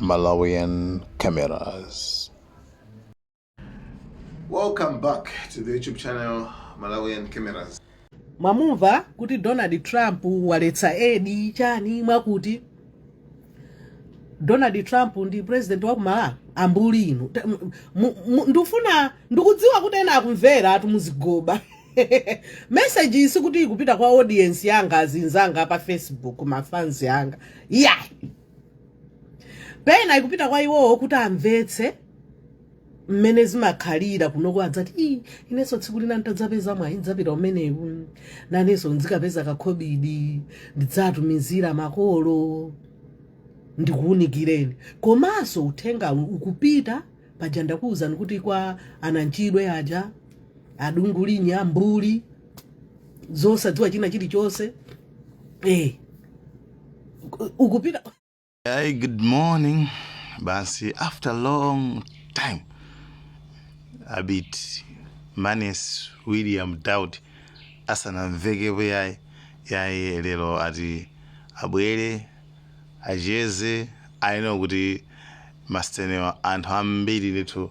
Malawian Cameras. Welcome back to the YouTube channel Malawian Cameras. Mwamumva kuti Donald Trump waletsa aid chani, mwakuti Donald Trump ndi president wa kumalawi? Ambuli inu. Ndifuna ndikudziwa kuti ena akumvera atu muzigoba. Message isi kuti ikupita kwa audience yanga, azinzanga pa Facebook, mafans yanga yeah. Pena ikupita kwa iwowo kuti amvetse mmene zimakhalira kunoko. Adzati, "Ii, inenso tsiku lina ntadzapeza mwayi ndzapita umenewu, nanenso ndzikapeza kakhobidi ndidzatumizira makolo." Ndikuwunikireni komanso uthenga ukupita paja. Ndakuwuzani kuti kwa ananchidwe aja, adungulinya, mbuli zosadziwa china chilichonse, ukupita. Hey, good morning. Basi, after long time, a bit Manes William Daud asanamvekepo yayi yayi. Lero ati abwere acheze. I know kuti mastenewa anthu ambiri ndithu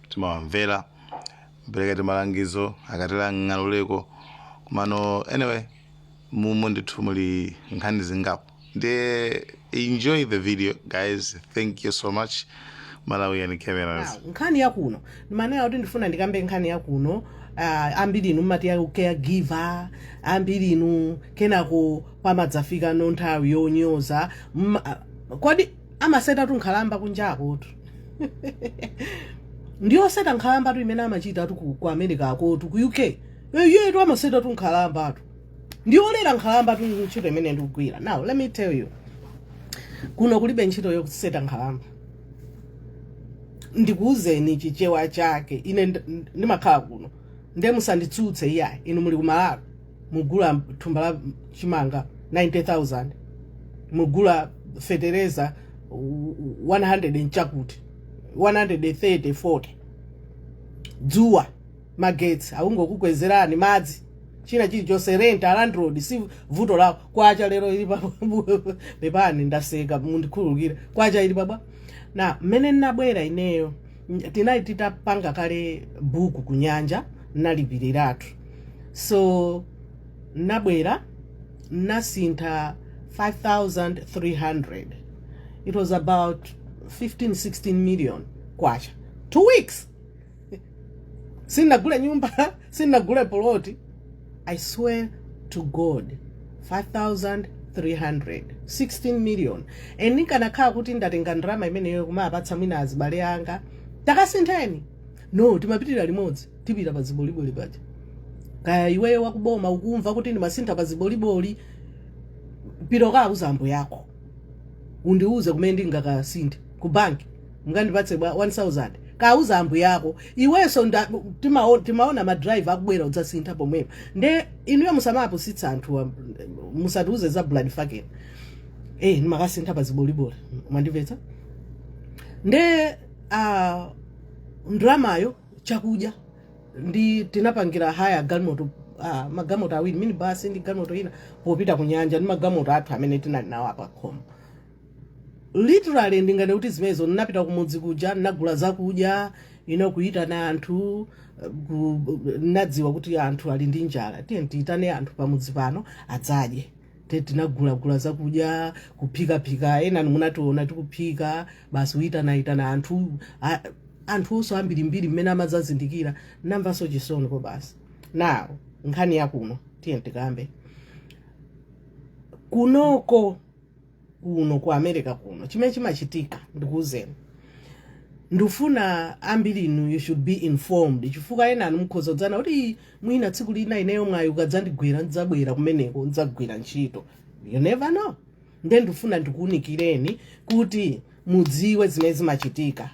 timawamvera, mpereka timalangizo akatera ng'aluleko. Komano anyway, mumo ndithu muli nkhani zingapo. Ndiye enjoy the video, guys. Thank you so much, Malawian Cameras. Now, nkhani yakuno, ndimanena kuti ndifuna ndikambe nkhani yakuno. Ambiri inu mmati ya caregiver, ambiri inu kenako pamadzafika no nthawi yonyoza. Kodi amasetatu nkhalamba kunjakotu? Ndiyoseta nkhalamba tu imene amachita tu ku America akotu, ku UK yetu amaseta tu nkhalamba tu, ndiyolera nkhalamba tu ntchito imene ndikugwira. Now let me tell you, kuno kulibe ntchito yokuseta nkhalamba. Ndikuwuzeni Chichewa chake, ine ndimakhala kuno, nde musanditsutse iyayi. Inu muli kumalawi, mugula thumba la chimanga 90,000, mugula fetereza 100 nchakuti 130, 40, dzuwa magetsi akungokukwezerani, madzi, china chilichonse, rent, landlord si vuto lawo. Kwacha lero ili pa, pepani ndaseka, mundikhululukire. Kwacha ili pabwa na mmene ndinabwera ineyo, tinali titapanga kale book kunyanja, nalipiriratu. So nabwera nasintha 5300, it was about 15 16 million kwacha. 2 weeks sindinagule nyumba, sindinagule poloti. I swear to God, 5300, 16 million. And nikanakhala kuti ndatenga ndalama imeneyo kumapatsa mwina azibale anga, "Takasintheni," no, timapitirira limodzi, tipita pa ziboliboli paja. Kaya iweyo wakuboma ukumva kuti ndimasintha pa ziboliboli, pita kauza ambo yako, undiuze kumene ndingakasinthe ku banki, mungandipatse bwa 1000. Kauza ambo yako iwenso. Timaona madriver akubwera udzasintha pomwepo. Nde inuyo musamapusitsa anthu, musatiuze za blood fucking. Ndimakasintha pa ziboliboli, mwandimvetsa? Nde ndramayo, chakudya ndi tinapangira haya galimoto, magalimoto awiri, minibus ndi galimoto ina popita kunyanja, ndi magalimoto athu amene tinali nawo apa khomo. Literally ndingane kuti zimenezo, ndinapita kumudzi kuja, ndinagula zakudya ino, kuyitana anthu, nadziwa kuti anthu ali ndi njala, tiye tiyitane anthu pamudzi pano adzadye. Te tinagulagula zakudya, kuphikaphika, ena munationa tikuphika basi, kuyitanayitana anthu, anthu onso ambirimbiri mmene amadzazindikira, namvanso chisoni ko basi. Now nkhani yakuno, tiye tikambe kunoko, kuno ku America kuno chimene chimachitika ndikuwuzeni. Ndifuna ambiri inu, you should be informed, chifukwa ena anu mukhoza kudzana kuti mwina tsiku lina ineyo mwayi ukadzandigwera ndidzabwera kumeneko, ndidzagwira ntchito. You never know. Nde ndifuna ndikuwunikireni kuti mudziwe zimene zimachitika.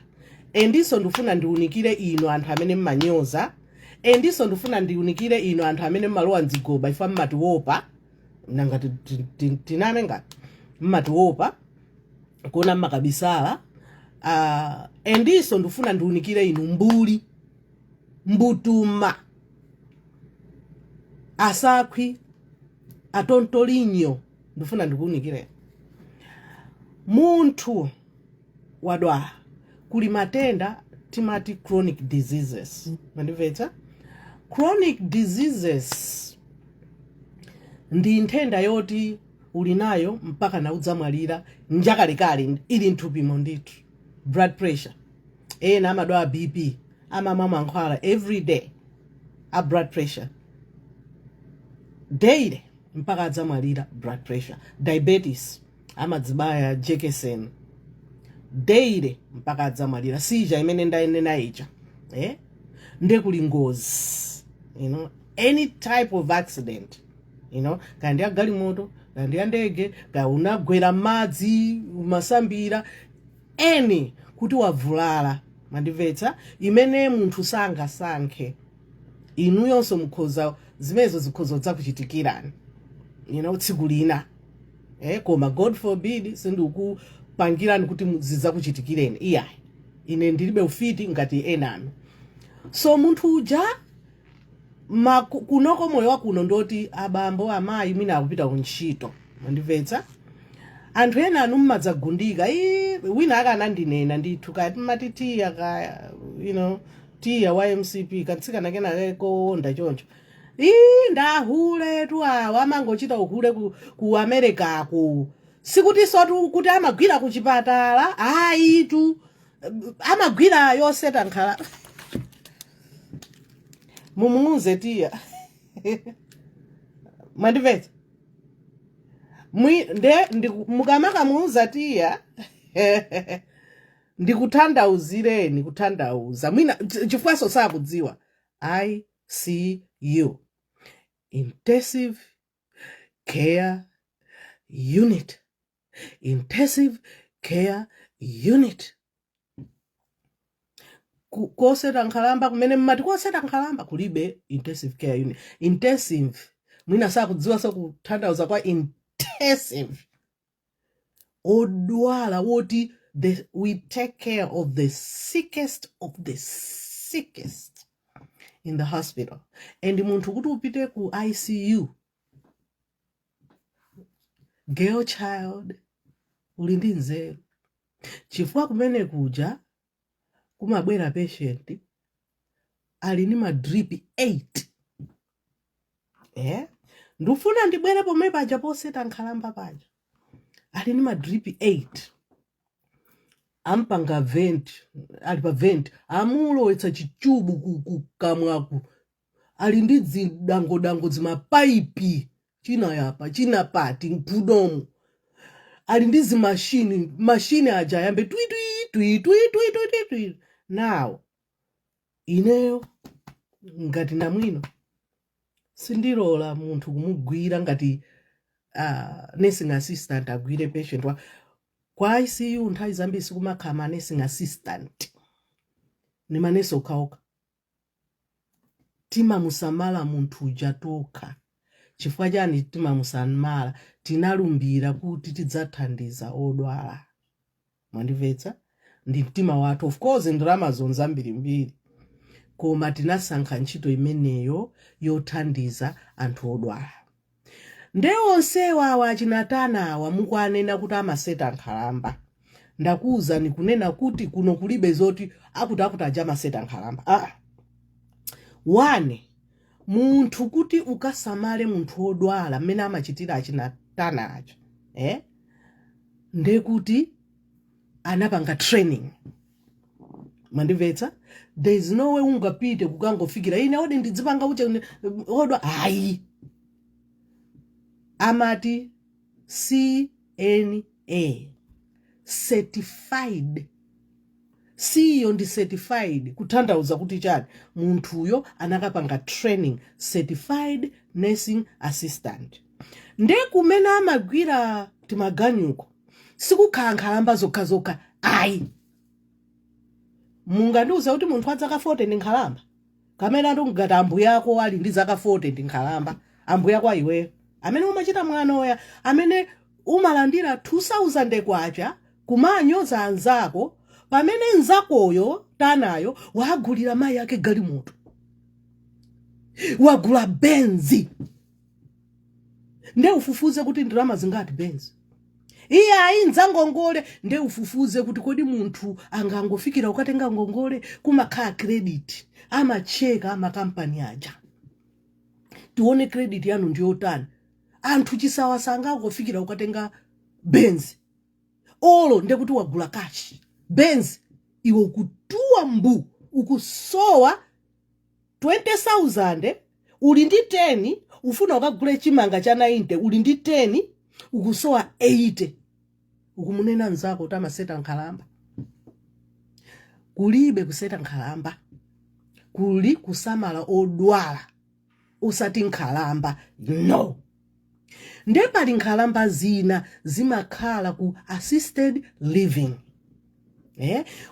Endinso ndifuna ndiwunikire inu anthu amene mmanyoza. Endinso ndifuna ndiwunikire inu anthu amene mmalowa mdzigoba ifa mmatiwopa. Nanga tiname ngati mmatiwopa kuona mmakabisala? Endinso ndifuna ndiwunikire inu mbuli, mbutuma, asakhwi, atontolinyo. Ndifuna ndikuwunikire munthu. Wadwala, kuli matenda timati chronic diseases. Mandimvetsa? Chronic diseases ndi nthenda yoti uli nayo mpaka na udzamwalira, njakalekale, ili mthupimo ndithu. Blood pressure, ena amadwala BP, amamwa mankhwala every day a blood pressure, daily mpaka adzamwalira, blood pressure. Diabetes, amadzibaya jekesen daily mpaka adzamwalira. Sija imene ndayenena ija, eh? Nde kuli ngozi, any type of accident, kaya ndi agalimoto, kaya ndi andege, kaya unagwera m'madzi umasambira, any kuti wavulala. Mandimvetsa? Imene munthu sangasankhe, inuyonso mukhoza, zimenezo zikhoza zakuchitikirani tsiku lina, koma God forbid, sindikupangirani kuti zidzakuchitikireni, iyayi. Ine ndilibe ufiti ngati enanu. So munthu uja kunoko moyo wakuno ndoti abambo, amayi mwina akupita kuntchito. Mandimvetsa? Anthu ena anu mmadzagundika. Ii, wina akanandinena ndithu, kaya timati tiya, kaya tiya wa MCP, katsikana kena kowonda choncho. Ii, ndahule tu awa, amangochita uhule ku Americako. Sikutinso tu kuti amagwira ku chipatala, ayi tu, amagwira yoseta nkhala. Mumuuze tiya. Mwandimvetsa? Nde mukamakamuuza tiya, ndikutanthauzireni, kutanthauza mwina chifukwaso sakudziwa ICU, intensive care unit, intensive care unit. Koseta nkhalamba kumene mmati koseta nkhalamba kulibe intensive care unit. Intensive, mwina sakudziwa so kutanthauza kwa intensive. Odwala woti we take care of the sickest of the sickest in the hospital. And munthu kuti upite ku ICU, girl child, uli ndi nzeru, chifukwa kumene kuja kumabwera patient ali ndi ma drip 8, eh? Ndifuna ndibwere pomwe paja poseta nkhalamba paja, ali ndi ma drip 8, ampanga vent, ali pa vent, amulowetsa chichubu kukamwaku, ali ndi zidangodango, zimapaipi, china yapa, china pati, mphudomu ali ndi zimashini, mashini aja ayambe twi twi twi twi twi twi twi twi. Now ineyo ngati namwino sindilola munthu kumugwira ngati nursing assistant agwire patient wa kwa ICU. Nthawi zambiri sikumakhala ma nursing assistant, ni manesi okhaokha. Timamusamala munthu uja tokha. Chifukwa chani timamusamala? Tinalumbira kuti tidzathandiza odwala. Mwandimvetsa? Ndi mtima wathu. Of course ndalama zambirimbiri, koma tinasankha ntchito imeneyo yothandiza anthu odwala. Nde onsewa awa achinatana awa mukuanena kuti amaseta nkhalamba, ndakuwuzani kunena kuti kuno kulibe zoti akuti aja amaseta nkhalamba. Ah. One, munthu kuti ukasamale munthu wodwala mmene amachitira achinatana aja, eh? Ndekuti anapanga training. Mwandimvetsa? There is no way ungapite kukangofikira ine odi ndidzipanga uche odwa, ayi. Amati CNA, certified. Siyo ndi certified, kutanthauza kuti chani? Munthuyo anakapanga training, certified nursing assistant. Nde kumene amagwira timaganyuko sikukhala nkhalamba zokhazokha, ayi. Mungandiuza kuti munthu wa zaka 40 ndi nkhalamba? Kamene ati ngati ambuye ako ali ndi zaka 40 ndi nkhalamba, ambuye ako aiweyo amene umachita mwanoya, amene umalandira 2000 kwacha, kumanyoza anzako, pamene nzakoyo tanayo wagulira mayi ake galimoto, wagula Benzi. Nde ufufuze kuti ndalama zingati Benzi. Iye ayi, nzangongole. Nde ufufuze kuti kodi munthu angangofikira kukatenga ngongole? Kumakhala credit, amacheka amakampani aja, tione credit yanu ndiyotani. Anthu chisawa sangangofikira kukatenga Benz, olo ndekuti wagula cash Benz, iwe ukutuwa mbu, ukusowa 20,000, uli ndi 10, ufuna ukagule chimanga cha 90, uli ndi 10, ukusowa 80, ukumunena mzako kuti amaseta nkhalamba. Kulibe kuseta nkhalamba, kuli kusamala odwala, usati nkhalamba, no. Nde pali nkhalamba zina zimakhala ku assisted living,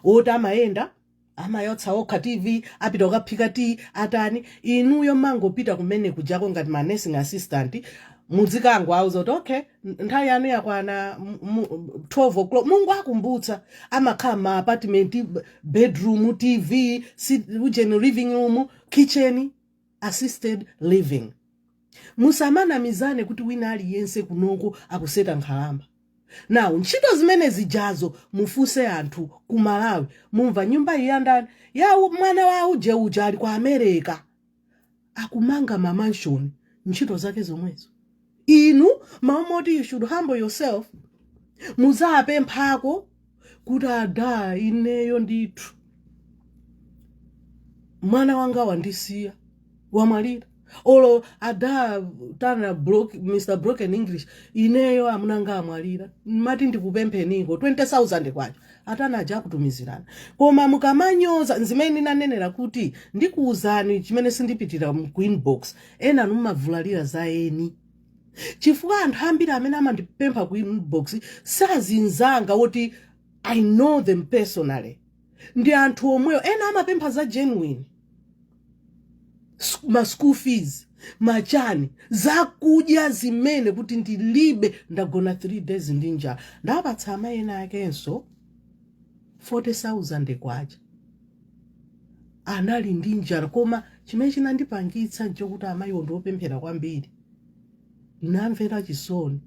oti amayenda, amayotsa okha TV, apita kukaphika tea, atani. Inuyo mangopita kumene kujako ngati ma nursing assistant, mudzikango auza kuti okay, nthawi yanu yakwana, 12 o'clock, mungu akumbutsa. Amakhala ma apartment, bedroom, TV, ujeni, living room, kitchen, assisted living. Musamanamizane kuti wina aliyense kunoko akuseta nkhalamba. Now ntchito zimene zijazo, mufunse anthu ku Malawi, mumva nyumba iyi yandani? Ya mwana wa uje uja ali ku America, akumanga ma mansion, ntchito zake zomwezo. Inu maumoti you should humble yourself, muzapemphako kuti ada, ineyo ndithu mwana wanga wandisiya, wamwalira, olo ada tana broke, Mr Broken English, ineyo amunanga amwalira, mati ndikupempheniko 20,000 kwacha. Atana aja akutumizirana. Koma mukamanyoza, zimene ndinanenera kuti ndikuwuzani, chimene sindipitira mu inbox, ena nummavulalira za eni, chifukwa anthu ambiri amene amandipempha ku inbox sazinzanga woti I know them personally, ndi anthu omweyo. Ena amapempha za genuine, ma school fees, machani, zakudya zimene kuti ndilibe, ndagona 3 days ndi njala. Ndapatsa amayi ena akenso 40,000 kwacha, anali ndi njala. Koma chimene chinandipangitsa nchokuti amayiwo ndiopemphera kwambiri, namvera chisoni,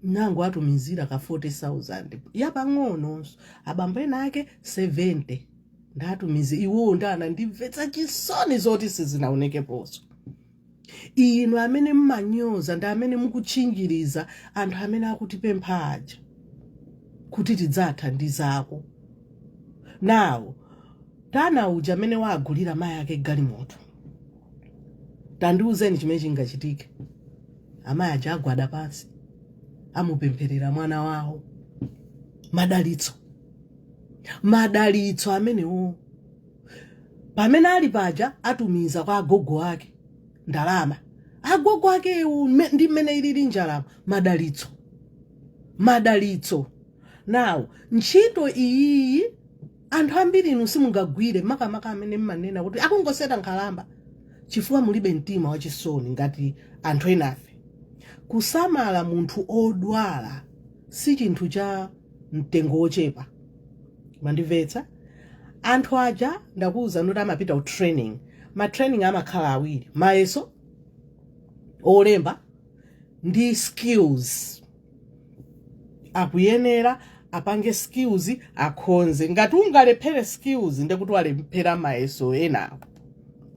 nango atumizira ka 40,000 yapang'ononso. Abambo ena ake 70 ndatumize, iwowo ndi anandimvetsa chisoni zoti sizinaonekeponso. Inu amene mmanyoza ndi amene mukutchinjiriza anthu amene akutipempha aja kuti tidzathandizako nawo. Tana uja amene waagulira mayi ake galimoto, tandiuzeni chimene chingachitike. Amayi aja agwada pansi, amupempherera mwana wawo, madalitso, madalitso amenewo. Pamene ali paja atumiza kwa agogo ake ndalama, agogo akewo ndi mmene ilili njalama, madalitso, madalitso. Nawo ntchito iyiyi anthu ambiri inu simungagwire, makamaka amene mmanena kuti akungoseta nkhalamba, chifukwa mulibe mtima wachisoni ngati anthu enafe. Kusamala munthu odwala si chinthu cha mtengo wochepa, mandimvetsa? Anthu aja ndakuwuza kuti amapita ku training. Ma training amakhala awiri, mayeso olemba ndi skills. Akuyenera apange skills, akhonze. Ngati ungalephere skills, ndekuti walephera mayeso enawo,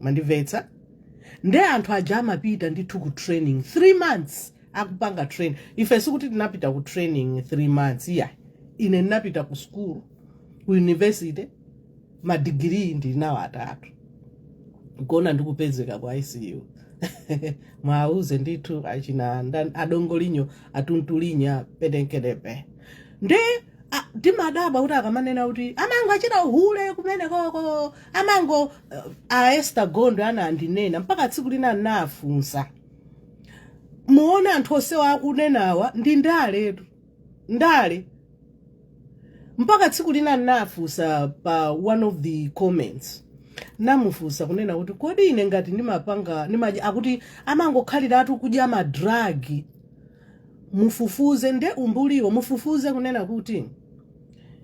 mandimvetsa? Nde anthu aja amapita ndithu ku training 3 months, akupanga training. Ife sikuti tinapita ku training 3 months, iya. Ine ndinapita ku school, ku university, madigiri ndinawo atatu, kona ndikupezeka ku ICU. Mwauze ndithu achina adongolinyo, atuntulinya pedenkedepe. Nde timadabwa kuti akamanena kuti amango achita uhule kumene koko, amango a Esther Gondo anandinena, mpaka tsiku lina nafunsa, muone anthu onsewa akunenawa ndi ndaletu, ndale. Mpaka tsiku lina nafunsa pa one of the comments, namufunsa kunena kuti kodi ine ngati ndimapanga ndimadya, akuti amangokhaliratu kudya ma drugs. Mufufuze nde umbuliwo, mufufuze kunena kuti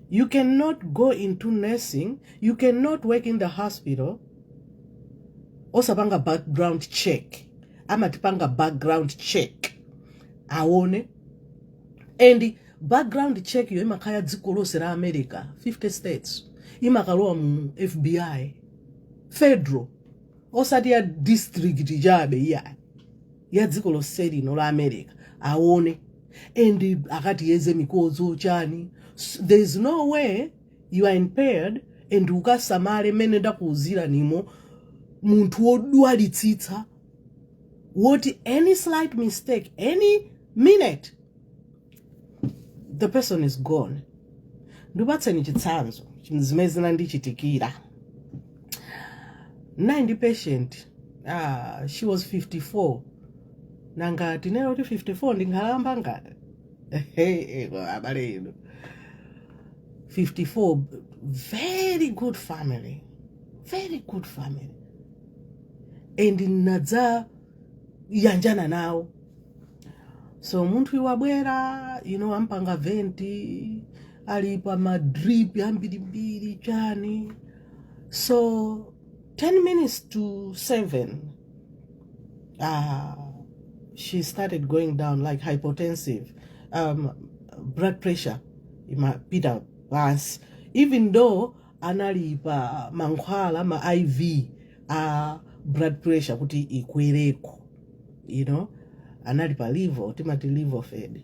you cannot go into nursing, you cannot work in the hospital osapanga background check. Amatipanga background check, aone And background check yo imakhala dziko lonse la America, 50 states, imakalowa mu FBI federal, osati ya district chabe iyayi, ya dziko lonse lino la America aone and akatiyeze mikodzo chani. There is no way you are impaired and ukasamale mmene ndakuuzira nimo munthu wodwalitsitsa woti any slight mistake, any minute, the person is gone. Ndipatseni chitsanzo zimene zinandichitikira. Nali ndi patient, she was 54. Nanga tinene kuti 54 ndi nkhalamba ngati? Abale inu, 54, very good family, very good family, and nadza yanjana nawo. So munthu iwo abwera, ampanga vent, ali pa madrip ambirimbiri chani. So 10 minutes to 7, she started going down like hypotensive, blood pressure imapita pansi, even though anali pa mankhwala ma IV a blood pressure kuti ikwereko. Anali pa levo, timati Levophed,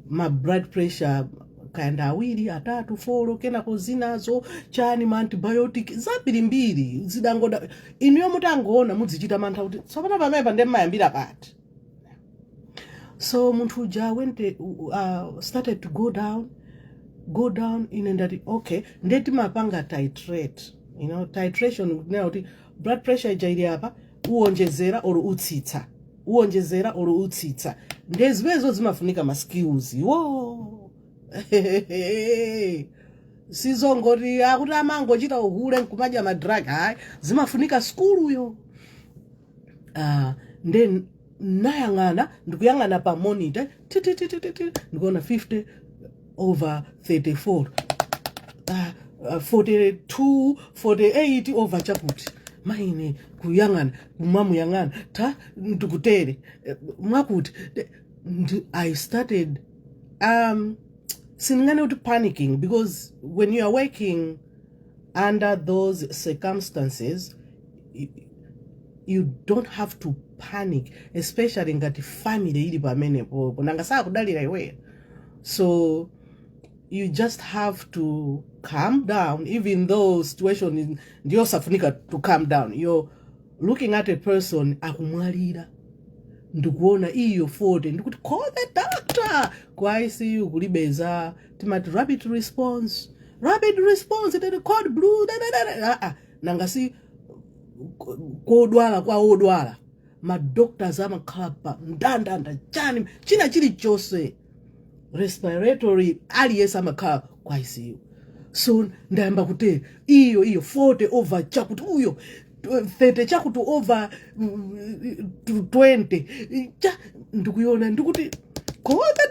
ma blood pressure kayanda awiri, atatu, four, kenako zinazo chani, ma antibiotic zambirimbiri zidangoda. Inuyo mutangoona mudzichita mantha kuti tsopano pamene ndi mmayambira pati. So munthu uja went started to go down, go down. Ine ndati okay, ndiye timapanga titrate, titration kunena kuti blood pressure ija ili apa, uwonjezera olo utsitsa, uwonjezera olo utsitsa. Ndiye zimenezo zimafunika ma skills iwo, sizongoti akuti amangochita uhule nkumadya madrug, hayi, zimafunika skuluyo. Then nayang'ana, ndikuyang'ana pa monitor tititititi, ndikuona 50 over 34, 42, 48 over chakuti. Maine kuyang'ana, kumamuyang'ana ta ndikutere, mwakuti I started, sindingane kuti panicking, because when you are working under those circumstances, you don't have to panic, especially ngati family ili pamenepo, nanga sakudalira iweyo. So you just have to calm down, even though situation ndiyosafunika to calm down. You're looking at a person akumwalira, ndikuona iyo 40, ndikuti call the doctor. Ku ICU kulibeza timati rapid response, rapid response, then code blue, da, da, da, da. Ah, ah. Nanga si kodwala kwa odwala, madoctors amakhala pa ndandanda chani, china chilichonse, respiratory, aliyense amakhala ku ICU. So ndayamba kuti iyo iyo 40 over chakuti, uyo 30 chakuti over 20 cha, ndikuiona, ndikuti kota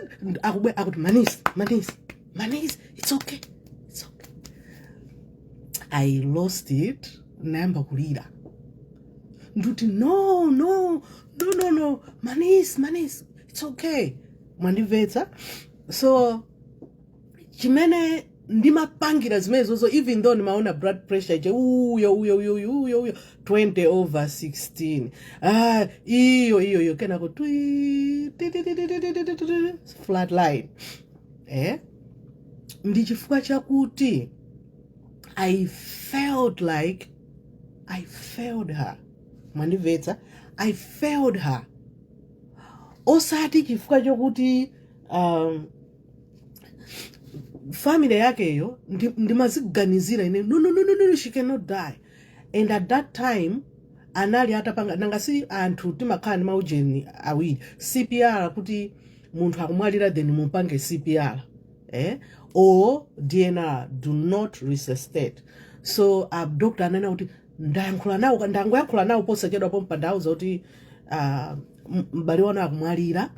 akubwe, akuti manesi, manesi, manesi, it's okay, it's okay. I lost it, nayamba kulira, ndikuti no, no, no, no, no, manesi, manesi, it's okay. Mwandimvetsa? So chimene ndimapangira zimenezozo, even though ndimaona blood pressure ije uyo uyo uyo uyo uyo uyo 20 over 16, ah, iyo iyo iyo, kenako twi ti, ti, ti, ti, ti, ti, ti, ti, ti, flat line, eh, ndi chifukwa chakuti I felt like I failed her. Mwandimvetsa? I failed her, osati chifukwa chokuti family yakeyo, ndimaziganizira ine, no, no, no, no, no, she cannot die. And at that time anali atapanga, nanga si anthu timakhala ndi maujeni awiri, CPR, kuti munthu akumwalira then mupange CPR, eh? Or DNR, do not resuscitate. So doctor anena kuti ndayankhula nawo, ndangoyankhula nawo posachedwa pompa, ndauza kuti m'bale wanu akumwalira,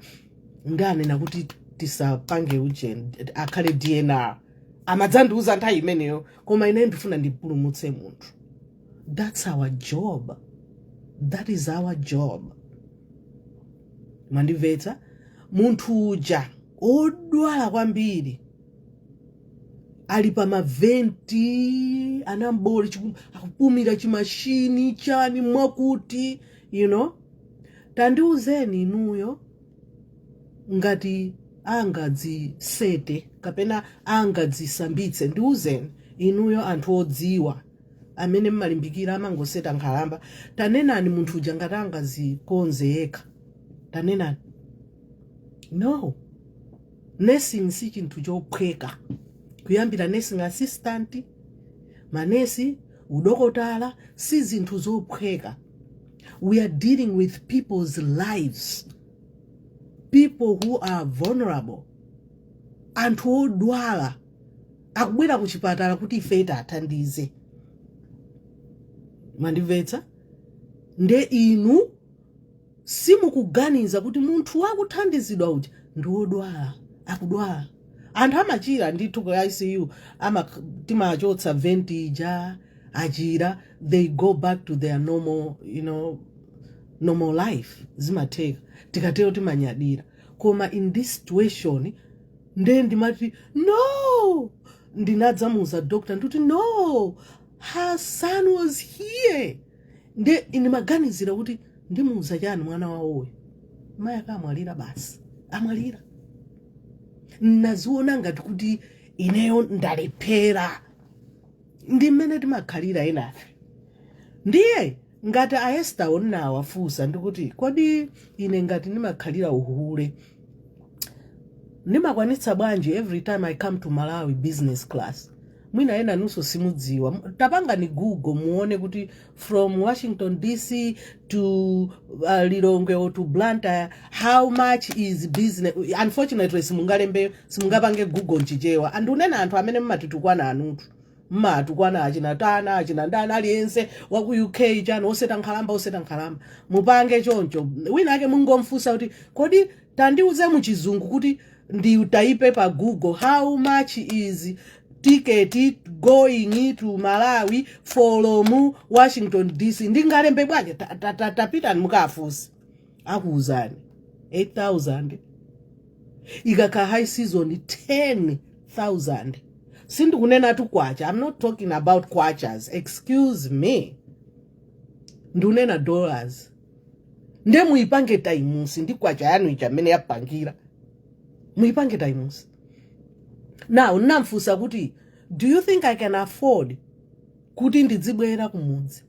ndanena kuti tisapange ujeni, akhale DNR. Amadzandiuza nthawi imeneyo, koma ine ndifuna ndipulumutse munthu. That's our job, that is our job. Mwandimvetsa? Munthu uja odwala kwambiri, ali pa ma vent, anambole akupumira chimashini chani mwakuti. Tandiuzeni inuyo ngati angadzisete kapena angadzisambitse. Ndiuzeni inuyo anthu odziwa amene mmalimbikira amangoseta nkhalamba. Tanenani, munthu uja ngati angazikonze yekha, tanenani. No, nursing si chinthu chophweka. Kuyambira nursing assistant, manesi, udokotala, si zinthu zophweka. We are dealing with people's lives, people who are vulnerable. Anthu odwala akubwera ku chipatala kuti ife tathandize. Mwandimvetsa? Nde inu simukuganiza kuti munthu wakuthandizidwa uja ndi wodwala, akudwala. Anthu amachira ndithu ku ICU, timachotsa vent ija, achira, they go back to their normal life. Zimatheka, tikatero timanyadira. Koma in this situation nde ndimati no, ndinadzamuza doctor ndikuti, "No, her son was here." Nde ndimaganizira kuti ndimuuza chani mwana wawoyo? Mayi akamwalira basi, amwalira. Naziona ngati kuti ineyo ndalephera. Ndi mmene timakhalira enafe. Ndiye ngati a Esther onnawafunsa ndikuti, "Kodi ine ngati ndimakhalira uhule, ndimakwanitsa bwanji every time I come to Malawi business class?" Mwina ena nunso simudziwa. Tapangani Google muone kuti from Washington DC to Lilongwe or to Blantyre, how much is business? Unfortunately simungalembe, simungapange Google mChichewa. Andunena anthu amene mmatitukwana anutu, mmatukwana achina tana, achina ndani, aliyense waku UK chani, oseta nkhalamba, oseta nkhalamba. Mupange choncho, wina ake mungomfunsa kuti, "Kodi tandiuze muchizungu kuti nditaipe pa Google, how much is ticket going to Malawi from Washington DC?" Ndingalembe bwanji? Tapitani mukafunse, akuuzani 8000, ikakhala high season 10,000. Sindikunena tu kwacha, I'm not talking about kwachas, excuse me, ndikunena dollars. Nde muipange times ndi kwacha yanu ija mmene yapangira, muipange times. Now namfunsa kuti, "Do you think I can afford kuti ndidzibwera kumudzi?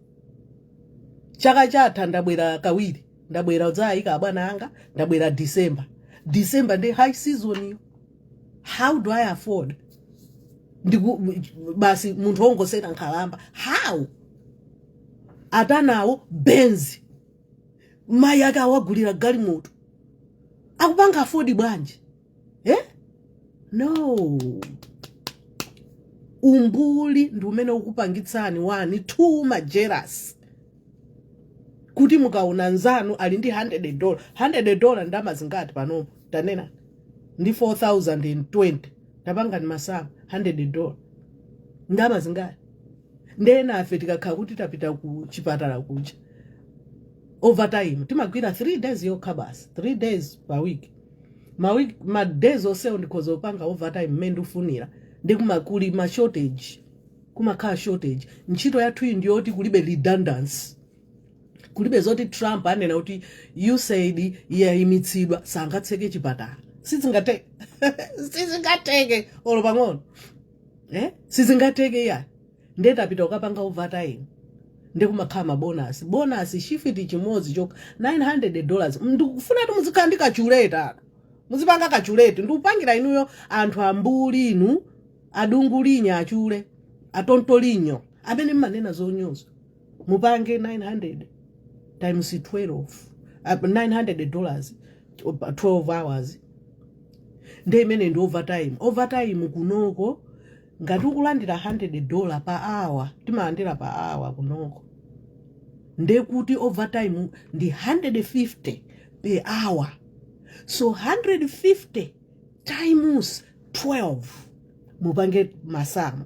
Chaka chatha ndabwera kawiri, ndabwera udzayika abwana anga, ndabwera December. December ndi high season iyo. How do I afford? Ndiku basi munthu wongoseta nkhalamba, how?" Atanawo Benz, mayi ake awagulira galimoto, akupanga afford bwanji, eh? No, umbuli ndi umene ukupangitsani. One, two, ma jealous kuti mukaona nzanu ali ndi $100. $100 ndamazingati panopo? Tanena, ndi 4020. Tapangani masamu, $100 ndamazingati? Ndena afe tikakhala kuti tapita ku chipatala kuja, overtime timagwira 3 days yokha basi, 3 days per week. Ma week, ma days onsewo ndikhoza kupanga overtime mmene ndikufunira. Ndi kumakuli ma shortage, kumakhala shortage. Ntchito yathu iyi ndiyoti kulibe redundancy, kulibe zoti Trump anena kuti USAID yayimitsidwa, sangatseke chipatala. Sizingateke, sizingateke olo pang'ono, eh? Sizingateke iya. Ndetapita ukapanga overtime, ndikumakhala ma bonus. Bonus shift chimodzi chokha $900. Ndikufuna kuti muzikhala ndi calculator, muzipanga calculate. Ndikupangira inuyo anthu ambuli inu, adungulinya, achule, atontolinyo amene mmanena zonyoza. Mupange 900 times 12, $900 12 hours, ndi imene ndi overtime. Overtime kunoko ngati ukulandira $100 pa hour, timalandira pa hour kunoko, ndekuti overtime ndi 150 per hour. So 150 times 12, mupange masamu.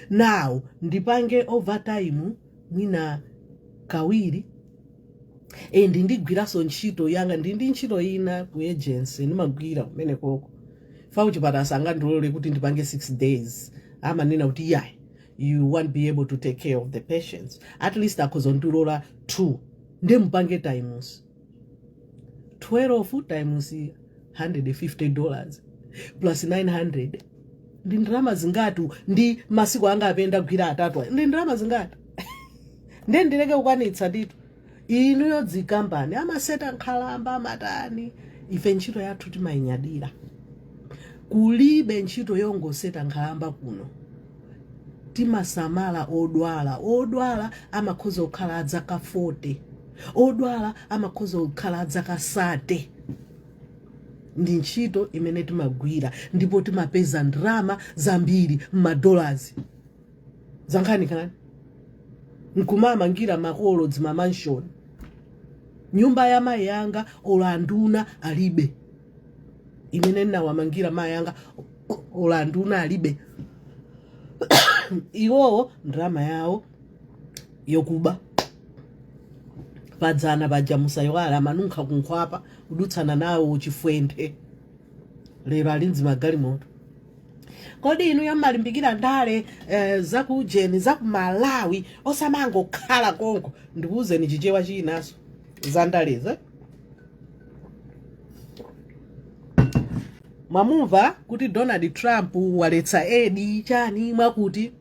Now ndipange overtime mwina kawiri. And ndigwiranso ntchito yanga, ndi ntchito ina ku agency ndimagwira kumene koko. Fa kuchipatala sangandilole kuti ndipange 6 days, amanena kuti yayi, you won't be able to take care of the patients. At least akhozondilola 2. Nde mupange times 12 times $150 plus 900, ndi ndalama zingati? Ndi masiku anga apenda gwira atatu aya, ndi ndalama zingati? Ndiye ndileke kukwanitsa nditu. Inuyo dzikambani, amaseta nkhalamba amatani? Ife ntchito yathu timayinyadira. Kulibe ntchito yongoseta nkhalamba kuno. Timasamala odwala. Odwala amakhoza kukhala adzaka 40, odwala amakhoza kukhala adzaka 30. Ndi ntchito imene timagwira ndipo timapeza ndalama zambiri m'madollars. Zankhanikani nkumamangira makolo dzimamansion. Nyumba ya mayi yanga olo anduna alibe. Imene ndinawamangira mayi yanga olo anduna alibe. Iwowo ndalama yawo yokuba. Padzana paja, musayiwala, amanunkha kunkhwapa kudutsana nawo chifwenthe. Lero ali mdzimagalimoto. Kodi inu yamalimbikira ndale zakujeni zaku Malawi, osamangokhala konko? Ndikuwuzeni Chichewa chinaso za ndalezi. Mwamumva kuti Donald Trump waletsa aid chani? Mwakuti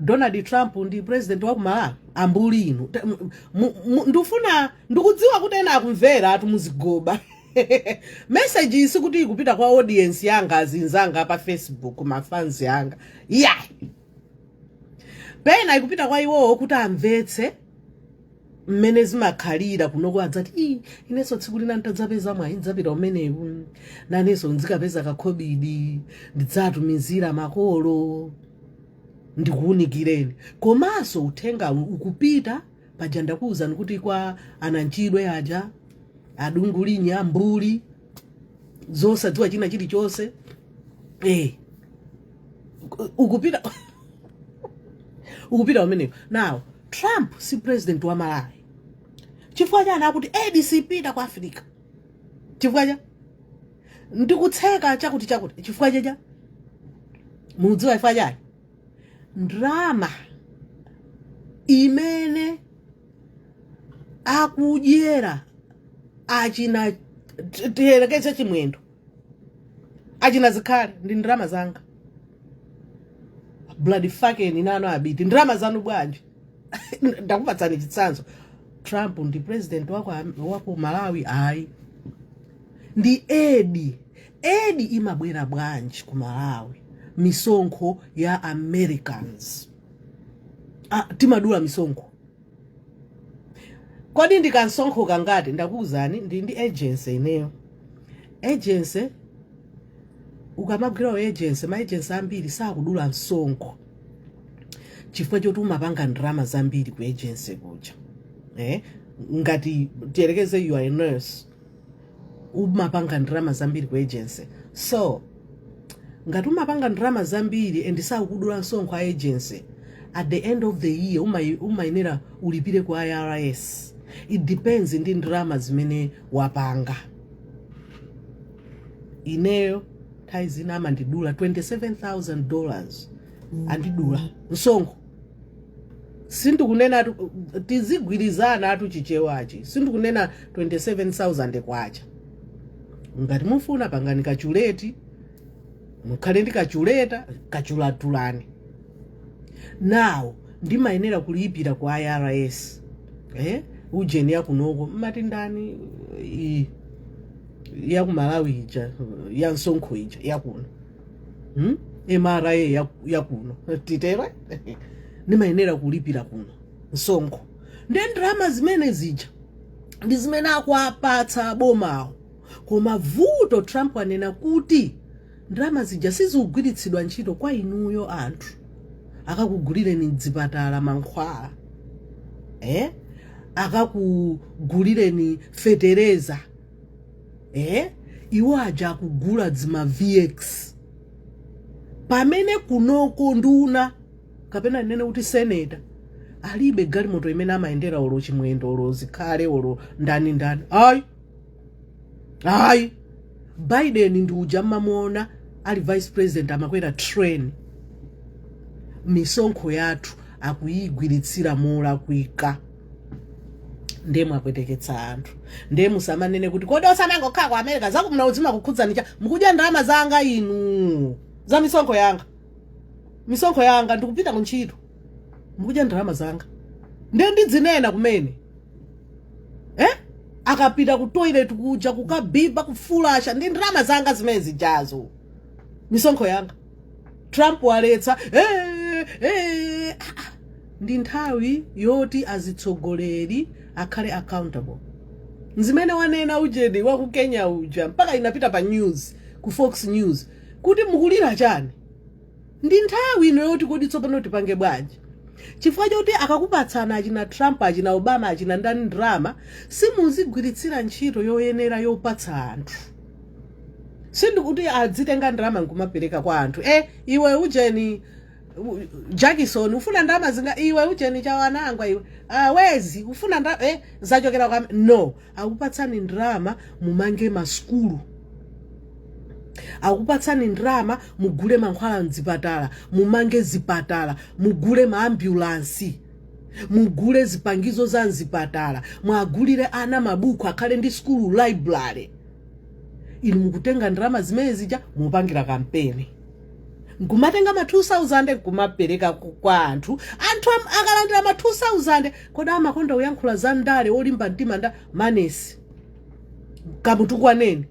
Donald Trump ndi president wa ku Malawi? Ambuli inu. Ndifuna ndikudziwa kuti ena akumvera atu muzigoba. Message isi kuti ikupita kwa audience yanga, azinzanga pa Facebook, mafans yanga ya pena, ikupita kwa iwowo kuti amvetse mmene zimakhalira kunoko. Adzati, "Ii, inenso tsiku lina ntadzapeza mwayi ndidzapita umeneku, nanenso ndizikapeza kakhobidi ndidzatumizira makolo." Ndikuwunikireni komanso uthenga ukupita paja. Ndakuwuzani kuti kwa ananchidwe aja, adungulinya, mbuli zosadziwa china chilichonse, ukupita umeneko. Now, Trump si president wa Malawi. Chifukwa chani akuti aid sipita ku Africa? Chifukwa cha ndikutseka chakuti chakuti. Chifukwa chacha mudziwa chifukwa chani? Ndrama imene akudyera achina, tiyerekeze Chimwendo, achina Zikhale, ndi ndrama zanga. Bloody fucking nano abiti ndrama zanu bwanji? Ndakupatsani chitsanzo. Trump ndi president wako Malawi? Ayi, ndi aid. Aid imabwera bwanji ku Malawi? Misonkho ya Americans. Ah, timadula misonkho. Kodi ndikansonkho kangati? Ndakuwuzani, ndi agency ineyo. Agency, ukamagwira agency, ma agency ambiri sakudula msonkho chifukwa choti umapanga ndalama zambiri ku agency kuja. Ngati tiyerekeze you are a nurse, umapanga ndalama zambiri ku agency. So ngati umapanga ndalama zambiri and sakudula msonkho a agency, at the end of the year umayenera ulipire ku IRS. It depends ndi ndalama zimene wapanga. Ineyo nthawi zina amandidula $27,000, andidula msonkho. Sindikunena tizigwirizana atu Chichewachi, sindikunena 27,000 kwacha. Ngati mufuna, pangani calculate, mukhale ndi calculator, kachulatulani. Now ndimayenera kulipira ku IRS, eh? Ujeni yakunoko mmati ndani ya ku Malawi ija ya msonkho ija yakuno, MRA yakuno titero. Ndimayenera kulipira kuno msonkho. Ndi ndalama zimene zija ndi zimene akuapatsa bomawo. Koma vuto, Trump anena kuti ndalama zija sizikugwiritsidwa ntchito kwa inuyo anthu, akakugulireni mdzipatala mankhwala, akakugulireni fetereza, Iwo aja akugula dzima VX, pamene kunoko nduna, kapena ndinene kuti senator, Alibe galimoto imene amayendera, olo Chimwendo, olo Zikhale, olo ndani ndani, ayi, ayi. Biden ndi uja mmamuona ali vice president, amakwera train. Misonkho yathu akuyigwiritsira molakwika, ndiye mwapweteketsa anthu. Ndiye musamanene kuti kodi osamangokhala ku America, zakumna zimakukhudzani cha? Mukudya ndalama zanga inu, za misonkho yanga. Misonkho yanga, ndikupita kuntchito, mukudya ndalama zanga. Ndiye ndidzinena kumene, eh? Akapita ku toilet kuja kukabiba, kufulasha, ndi ndalama zanga zimene zijazo, misonkho yanga. Trump waletsa, eh, eh, ah, ah. Ndi nthawi yoti azitsogoleri akhale accountable. Zimene wanena ujeni wa ku Kenya uja, mpaka inapita pa news ku Fox News, kuti mukulira chani? Ndi nthawi ino yoti kodi tsopano tipange bwanji? Chifukwa choti akakupatsana achina Trump, achina Obama, achina ndani ndalama, simuzigwiritsira ntchito yoyenera yopatsa anthu. Sindikuti adzitenga ndalama nkumapereka kwa anthu, eh, iwe ujeni Jackson ufuna ndalama zinga, iwe ujeni Chawanangwa, iwe wezi ufuna zachokera kwa no. Akupatsani ndalama mumange masukulu, akupatsani ndalama mugule mankhwala mzipatala, mumange zipatala, mugule maambulansi, mugule zipangizo za mzipatala, mwagulire ana mabuku, akhale ndi school library. Inu mukutenga ndalama zimene zija mupangira kampeni, nkumatenga ma 2000 nkumapereka kwa anthu. Anthu akalandira ma 2000, kodi amakonda kuyankhula za ndale olimba mtima nda manesi kamutukwaneni?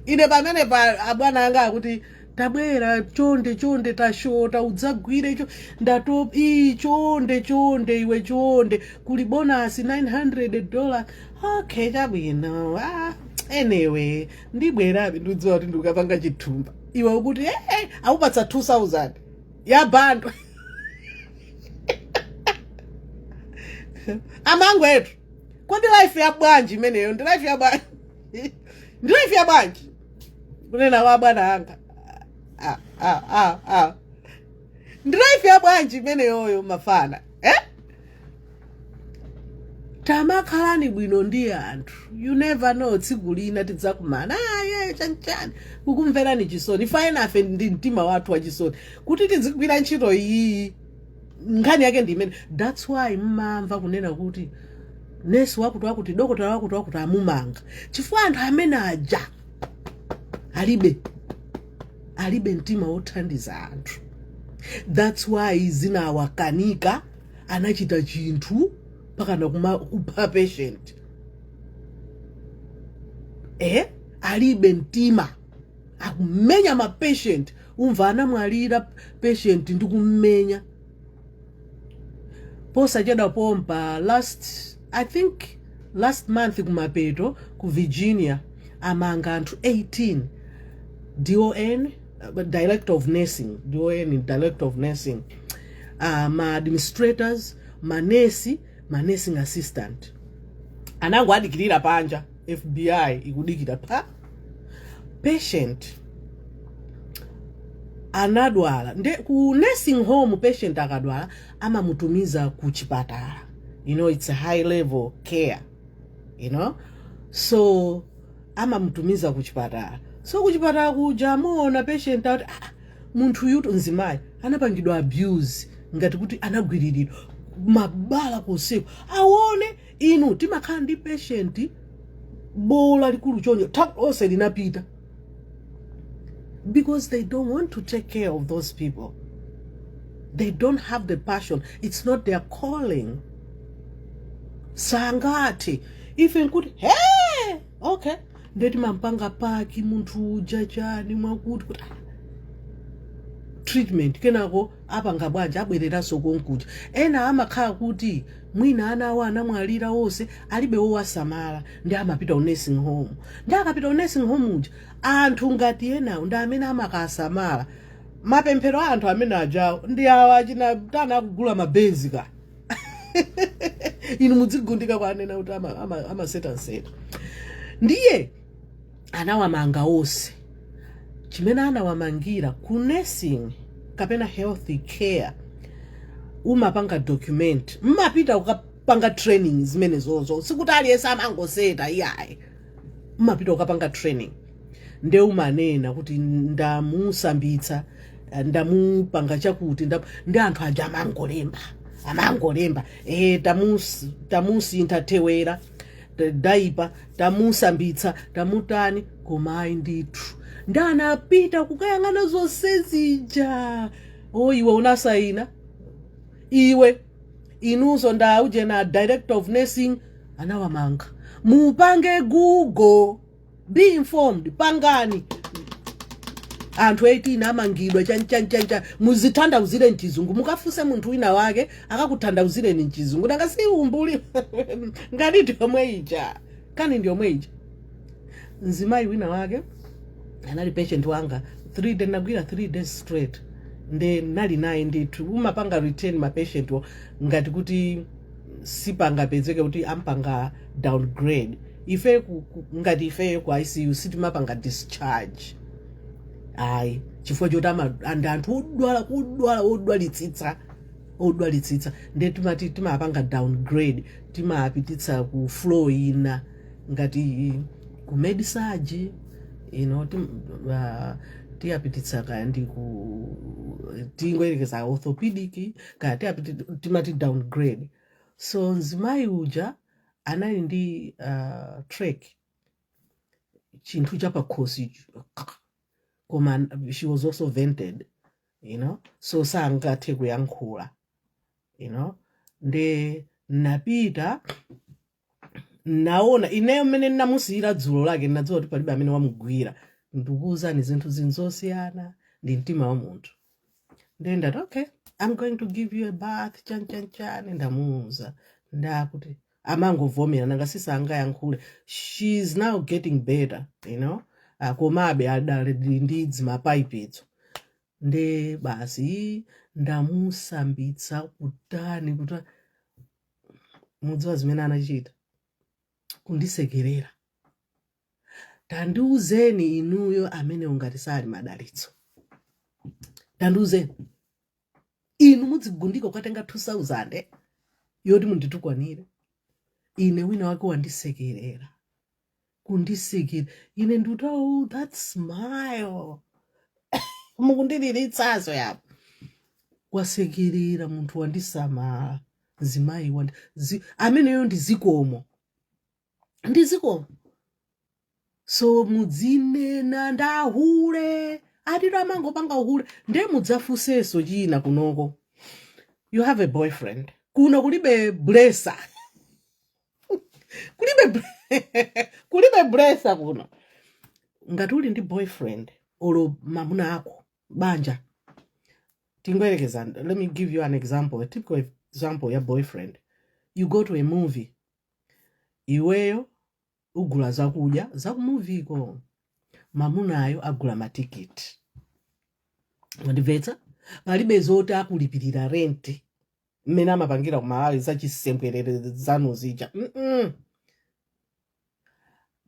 Ine pamene pa abwana anga akuti tabwera, chonde chonde, tashota, udzagwire cho ndato ii, chonde chonde, iwe chonde, kuli bonus $900. Okay, chabwino. Ah, anyway, ndibwerabe, ndikudziwa kuti ndikukapanga chithumba. Iwe ukuti eh, eh, akupatsa 2000 ya bando amangwetu. Kodi life ya bwanji imeneyo? Ndi life ya bwanji? Ndi life ya bwanji? Kunena kwa bwana anga, ah, ah, ah, ah. Ndi life ya bwanji imeneyoyo mafana, eh? Tamakhalani bwino ndi anthu. You never know, tsiku lina tidzakumana, aye chanchani, kukumverani chisoni. Ife afe ndi mtima wathu wachisoni kuti tizigwira ntchito iyi. Nkhani yake ndi imene. That's why mmamva kunena kuti nesi wakuti wakuti, dokotala wakuti wakuti amumanga, chifukwa anthu amene aja alibe mtima wothandiza anthu. That's why zinawakanika, anachita chinthu pakana kupha patient, eh? Alibe mtima, akumenya ma patient. Umva anamwalira patient ndi kummenya. Posachedwa pompa, last, I think last month kumapeto, ku Virginia amanga anthu 18, DON, director of nursing, DON, director of nursing, ma administrators, manesi, ma nursing assistant. Anangoadikirira panja, FBI ikudikira pa patient anadwala. Nde ku nursing home patient akadwala amamutumiza ku chipatala. It's a high level care, so amamutumiza ku chipatala. So ku chipatala kuja amuona patient ati, ah, munthu yutu mzimayi anapangidwa abuse, ngati kuti anagwiriridwa, mabala konseko. Aone inu, timakhala ndi patient bola likulu choncho, thako lonse linapita, because they don't want to take care of those people. They don't have the passion. It's not their calling, sangathe. Ife nkuti he, okay, ndeti mampanga pack munthu uja chani mwakuti kuti ah, treatment, kenako apanga bwanji, abwereranso konkuja. Ena amakhala kuti mwina ana awo anamwalira wonse, alibe wowasamala, ndi amapita ku nursing home. Ndi akapita ku nursing home uja, anthu ngati enawo ndi amene amakasamala. Mapemphero a anthu amene ajawo ndi awa achina tana akugula mabenzi ka. Inu mudzigundika kwanena kuti amasetaseta. Ndiye anawamanga onse. Chimene anawamangira ku nursing kapena health care, Umapanga document, mmapita ukapanga training zimene zozo. Sikuti aliyense amangoseta, iyayi. Mmapita ukapanga training, nde umanena kuti ndamusambitsa, ndamupanga chakuti, ndi anthu aja amangolemba, amangolemba, tamusintha thewera, diaper, tamusambitsa, tamutani. Koma ayi ndithu, ndi anapita kukayang'ana zonse zija. O, iwe unasayina iwe, inunso ndauje na director of nursing anawamanga. Mupange Google, be informed. Pangani anthu 18 amangidwa chanchanchanja, muzitanthauzire mchizungu. Mukafuse munthu wina wake akakutanthauzireni mchizungu. Nanga si umbuli? Ngati ndi yomwe ija, kani ndi yomwe ija. Mzimayi wina wake anali patient wanga 3 day, nagwira 3 days straight, nde nali naye ndithu. Umapanga retain ma patient wo ngati kuti sipangapezeke kuti ampanga downgrade. Ife ngati ifeyo ku ICU sitimapanga discharge, ayi, chifukwa choti ndi anthu odwala, kudwala, odwalitsitsa, odwalitsitsa. Nde timati timapanga downgrade, timapititsa ku floor ina ngati ku med-surg, tiyapititsa kaya ndi ku, tingoyerekeza, orthopedic kaya timati downgrade. So mzimayi uja anali ndi trach, chinthu chapakhosi, koma she was also vented, so sangathe kuyankhula. Nde napita naona ineyo mmene ndinamusiyira dzulo lake, ndinadziwa kuti palibe amene wamugwira. Ndikuwuzani, zinthu zinzosiyana ndi mtima wa munthu. Ndiye ndati, "Okay, I'm going to give you a bath," chan chan chan. Ndamuwuza, ndakuti amangovomera, nanga sisangayankhule. She's now getting better. Komabe adali ndi dzimapaipi idzo. Nde basi, ndamusambitsa, kutani kutani. Mudziwa zimene anachita? Kundisekerera. Tandiuzeni inuyo, amene ungati sali madalitso, tandiuzeni inu. Mudzigundika kukatenga 2000 yoti munditukwanire ine. Wina wake wandisekerera, kundisekera ine. Ndikuti, "Oh, that smile mukundiliritsazo yapo." Wasekerera munthu wandisamala, mzimayi wandi ameneyo ndi zikomo, ndi zikomo. So mudzinena ndahule, atito amangopanga uhule. Nde mudzafunsenso china kunoko. You have a boyfriend kuno, kulibe blesser, kulibe blesser kuno. Ngati uli ndi boyfriend olo mamuna ako, banja, tingoyerekeza, let me give you an example, a typical example ya boyfriend. You go to a movie, iweyo ugula zakudya zaku movie ko, mamunayo agula matikiti. Mwandimvetsa? Palibe zoti akulipirira rent mmene amapangira ku Malawi, zachisembwerere zanu zija.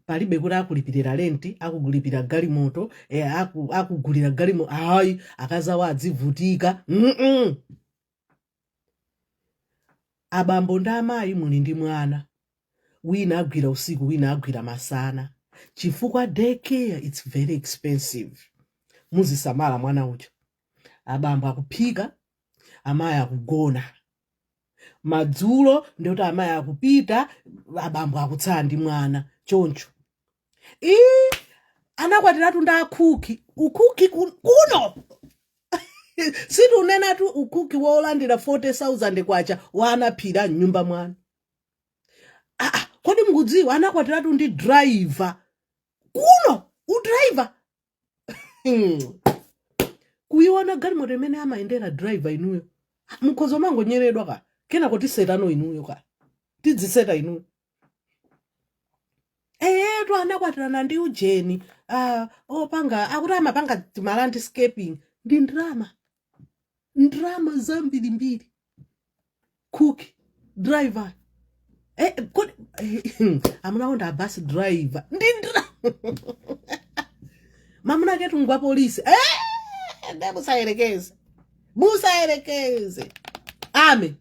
Palibe kuti akulipirira rent, akukulipira galimoto, akugulira galimoto, ayi, akazawo adzivutika. Abambo ndi amayi muli ndi mwana, wina agwira usiku, wina agwira masana, chifukwa daycare, it's very expensive. Muzisamala mwana uja. Abambo akuphika, amayi akugona. Madzulo ndikuti amayi akupita, abambo akutsala ndi mwana choncho. Ii, anakwatiratu ndi akhuki. Ukhuki kuno situnenatu ukhuki wolandira 40,000 kwacha wanaphira mnyumba mwanu. Ah, ah, kodi mukudziwa anakwatiratu ndi driver kuno? U driver. Kuiona galimoto imene amayendera driver, inuyo mukhoza mangonyeredwa ka. Kenako tisetano inuyo ka, tidziseta inuyo. Eyetu anakwatirana ndi ujeni, opanga, akuti amapanga ma landscaping, ndi ndrama, ndrama zambirimbiri. Cook, driver, kodi amunakonda bus driver, ndi ndrama. Mamuna aketu ngwa polisi. Nde musayerekeze, musayerekeze. Ame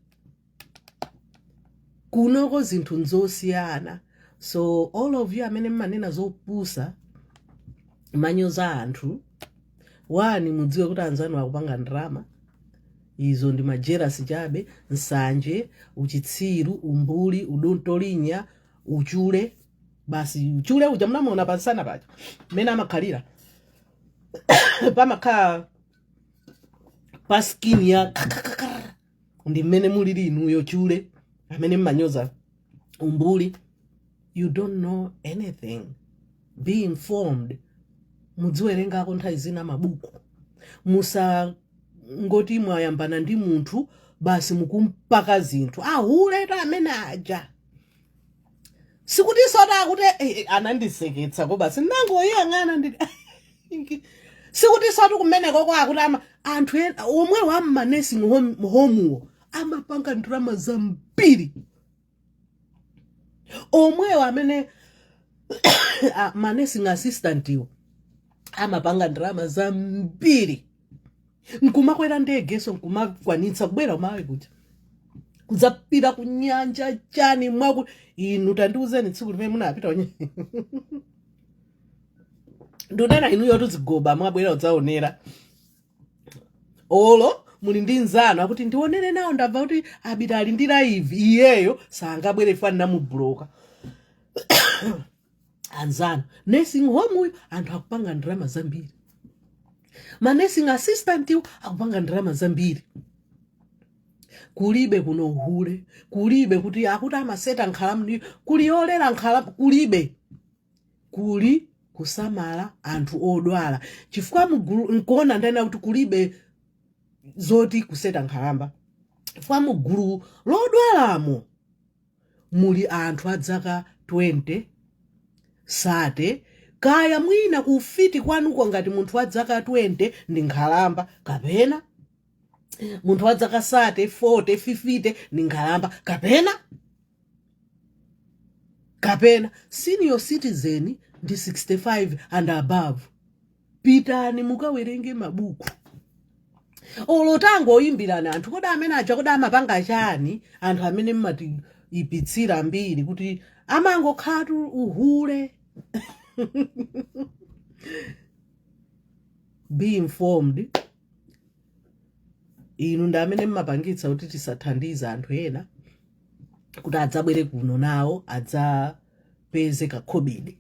kunoko zinthu nzosiyana. So all of you amene mmanena zopusa, manyoza anthu, one, mudziwe kuti anzanu akupanga ndrama. Izo ndi ma jealous chabe, nsanje, uchitsiru, umbuli, udontolinya, uchule basi. Uchule uja munamuona pansana paja mmene amakhalira, pamakhala pa skin ya kakakakara, ndi mmene mulili inuyo chule amene mmanyoza, umbuli. You don't know anything. Be informed, mudziwerengako nthawi zina mabuku. Musangoti mwayambana ndi munthu basi mukumpaka zinthu, ahuleta amene aja. Sikuti sota kuti anandiseketsa ko basi nangoyang'ana ndi sikuti soti kumeneko kwakuti ama anthu omwewo amma nursing home-wo amapanga ndalama zambiri, omwewo amene ma nursing assistant iwo amapanga ndalama zambiri, nkumakwera ndegeso, nkumakwanitsa kubwera kumawe kuja kudzapita ku nyanja chani mwaku. Inu tandiuzeni tsiku limene munapita kunye ndunena inuyo tuzigoba mwabwera kudzaonera, olo muli ndi nzanu akuti ndionere nawo, ndamva kuti abita ali ndi live, iyeyo sangabwere fani namubuloka anzanu. Nursing home uyu anthu akupanga ndalama zambiri, ma nursing assistant iwo akupanga ndalama zambiri. Kulibe kuno uhule, kulibe kuti akuti amaseta nkhalamba, kuli yolera nkhalamba, kulibe. Kuli kusamala anthu odwala, chifukwa mugulu nkuona ndana kuti kulibe zoti kuseta nkhalamba, chifukwa mugulu lodwalamo muli anthu a zaka 20, 30, kaya mwina kufiti kwanuko ngati munthu wa zaka 20 ndi nkhalamba, kapena munthu wa zaka 30, 40, 50 ndi nkhalamba, kapena senior citizen ndi 65 and above. Pitani mukawerenge mabuku, olo tangoyimbirana anthu kodi amene aja kodi amapanga chani, anthu amene mmatiyipitsira mbiri kuti amangokhalatu uhule. Be informed. Inu ndi amene mmapangitsa kuti tisathandize anthu ena kuti adzabwere kuno nawo adzapeze kakhobidi.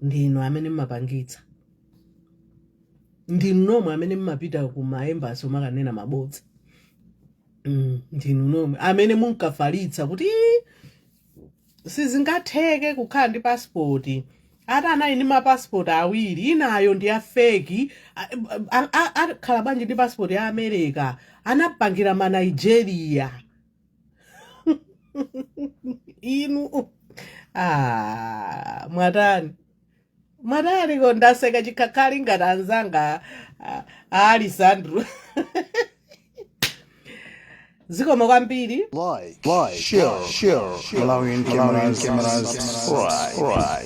Ndinu amene mmapangitsa, ndinu nomwe amene mmapita ku ma embassy umakanena mabodza. Ndinu nomwe amene munkafalitsa kuti "Ii, sizingatheke kukhala ndi pasipoti ati anali ndi mapasipoti awiri, inayo ndi ya fake, akhala bwanji ndi pasipoti ya America, anapangira ma Nigeria." Inu, ah, mwatani, mwatani ko? Ndaseka chikhakhali ngati anzanga a Alessandro. Zikomo kwambiri. Like, share, Malawian cameras, subscribe.